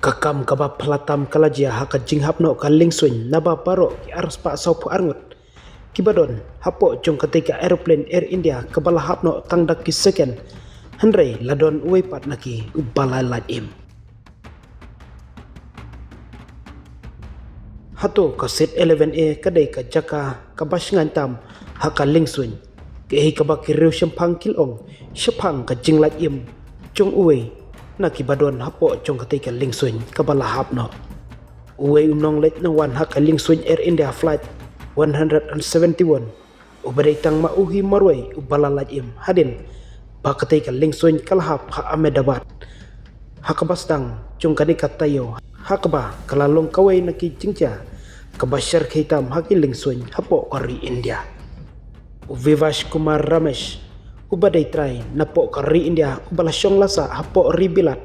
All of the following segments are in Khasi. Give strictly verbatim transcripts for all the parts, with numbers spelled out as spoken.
Ka kam kaba phylla tam ka la jia ha ka jinghap noh ka liengsuiñ naba baroh ki arspah sawphew arngut kiba don hapoh jong katei ka aeroplane Air India kaba la hap noh tang da ki second, hynrei la don uwei pat na ki uba la lait im. Hato ka seat eleven A ka dei ka jaka kaba shngaiñ tam ha ka liengsuiñ, kaei kaba ki riewshemphang ki la ong shaphang ka jinglait im jong uwei na kiba don hapoh jong katei ka liengsuiñ kaba la hap noh. Uwei u nongleit nongwan ha ka liengsuiñ Air India Flight one hundred and seventy-one, uba dei tang ma u hi marwei uba la lait im hadien ba katei ka liengsuiñ ka la hap ha Ahmedabad ha kaba sdang jong kane ka taïew, ha kaba ka la long kawei na ki jingjia kaba shyrkhei tam ha ki liengsuiñ hapoh ka ri India. U Vivash Kumar Ramesh, uba dei trai napoh ka ri India uba la shong la sah hapoh ri Bilat,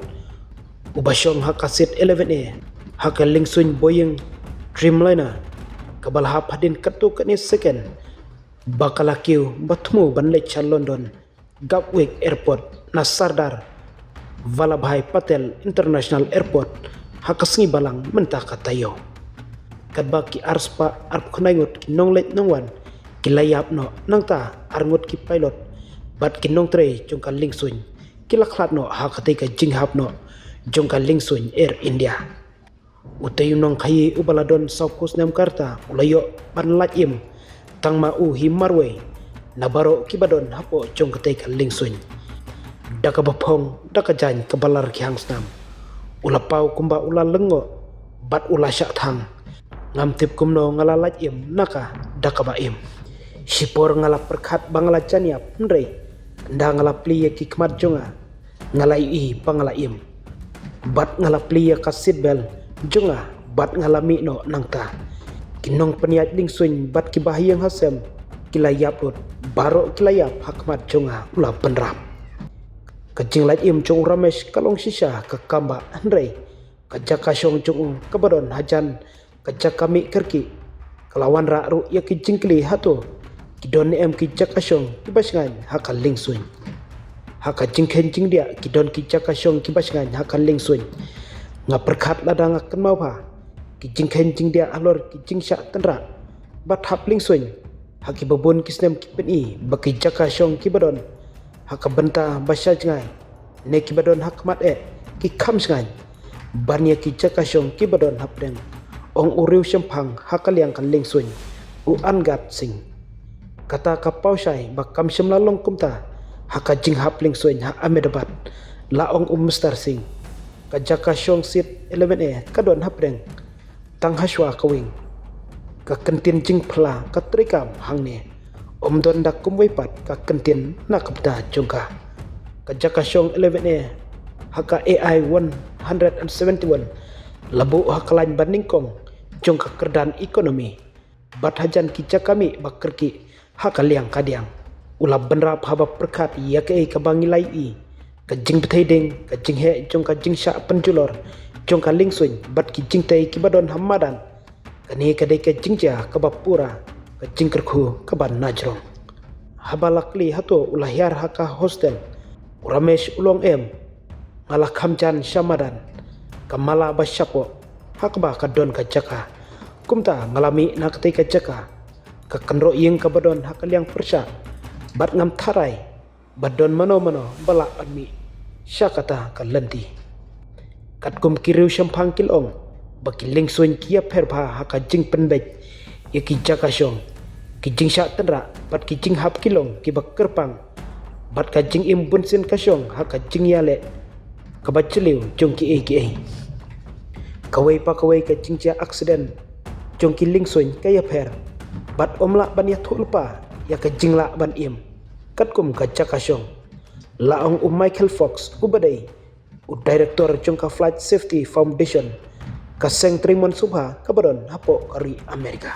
uba shong ha ka seat eleven A ha ka liengsuiñ Boeing Dreamliner kaba la hap hadien katto katne second ba ka la kiew ba thmu ban leit sha London Gatwick Airport na Sardar Vallabhbhai Patel International Airport ha ka sngi Balang mynta ka taïew. Katba ki arspah arphew khyndai ngut ki nongleit nongwan ki la ïap noh, nangta arngut ki pilot bad ki nongtrei jong ka liengsuiñ ki la khlad noh ha katei ka jinghap noh jong ka liengsuiñ Air India. Utei u nongkhaïi uba la don sawphew snem ka rta u la ïoh ban lait im tang ma u hi marwei na baroh kiba don hapoh jong katei ka liengsuiñ. Da kaba phong, da ka jaiñ kaba la rkhiang snam, u la paw kumba u la lyngngoh bad u la shah thang. Ngam tip kumno nga la lait im na ka da kaba im. Shipor nga la pyrkhat ba nga la jan ïap, hynrei ynda nga la plie ïa ki khmat jong nga, nga la ïohi ba nga la im. Bad nga la plie ïa ka seat belt jong nga bad nga la mih noh nangta. Ki nongpynïaid liengsuiñ bad kiba ha ïing ha sem ki la ïap lut, baroh ki la ïap ha khmat jong nga, u la bynrap. Ka jinglait im jong u Ramesh ka long shisha ka kam ba, hynrei ka jaka shong jong u kaba don hajan ka jaka mih kyrkieh ka la wanrah ruh ïa ki jingkylli, hato ki don ne em ki jaka shong kiba shngaiñ ha ka liengsuiñ. Ha ka jingkheiñ jingdiah ki don ki jaka shong kiba shngaiñ ha ka liengsuiñ. Nga pyrkhat lada nga kynmaw bha ki jingkheiñ jingdiah halor ki jingshah tynrah bad hap liengsuiñ ha kiba bun ki snem ki pyni ba ki jaka shong kiba don ha ka bynta ba sha jngai ne kiba don ha khmat eh ki kham shngaiñ ban ïa ki jaka shong kiba don hapdeng, ong u riewshemphang ha ka liang ka liengsuiñ, u Angad Singh. Kata ka paw shai ba kam shym la long kumta ha ka jinghap liengsuiñ ha Ahmedabad, la ong u Mister Singh. Ka jaka shong seat eleven A ka don hapdeng tang hashwa ka wing. Ka kyntien jingphylla ka treikam hangne, ym don da kumwei pat ka kyntien na ka bynta jong ka. Ka jaka shong eleven A ha ka A I one hundred and seventy-one la buh ha ka lain ba nyngkong jong ka kyrdan economy. Bad hajan ki jaka mih ba kyrkieh ha ka liang ka diang, u la bynrap haba pyrkhat ïa kaei kaba ngi la ïohi, ka jingbthei ding, ka jingheh jong ka jingshah pynjulor jong ka liengsuiñ bad ki jingtei kiba don ha madan. Kane ka dei ka jingjia kaba pura ka jingkyrkhu kaba najrong. Haba la kylli hato u la hiar ha ka hostel, u Ramesh u la ong, em, nga la kham jan sha madan, ka mala ba shapoh ha kaba ka don ka jaka. Kumta nga la mih na katei ka jaka, ka kynroh ïing kaba don ha ka liang pyrshah, bad ngam tharai ba don mano mano ba lah ban mih sha kata ka lynti. Katkum ki riewshemphang ki la ong ba ki liengsuiñ ki ïapher bha ha ka jingpynbeit ïa ki jaka shong, ki jingshah tynrah bad ki jinghap ki long kiba kyrpang, bad ka jingim bunsien ka shong ha ka jingïaleh kaba jylliew jong kiei kiei. Kawei pa kawei ka jingjia aksiden jong ki liengsuiñ ka ïapher, bad ym lah ban ïathuh lypa ïa ka jinglah ban im katkum ka jaka shong, la ong u Michael Fox, uba dei u director jong ka Flight Safety Foundation, ka seng treimon sngewbha kaba don hapoh ka ri Amerika.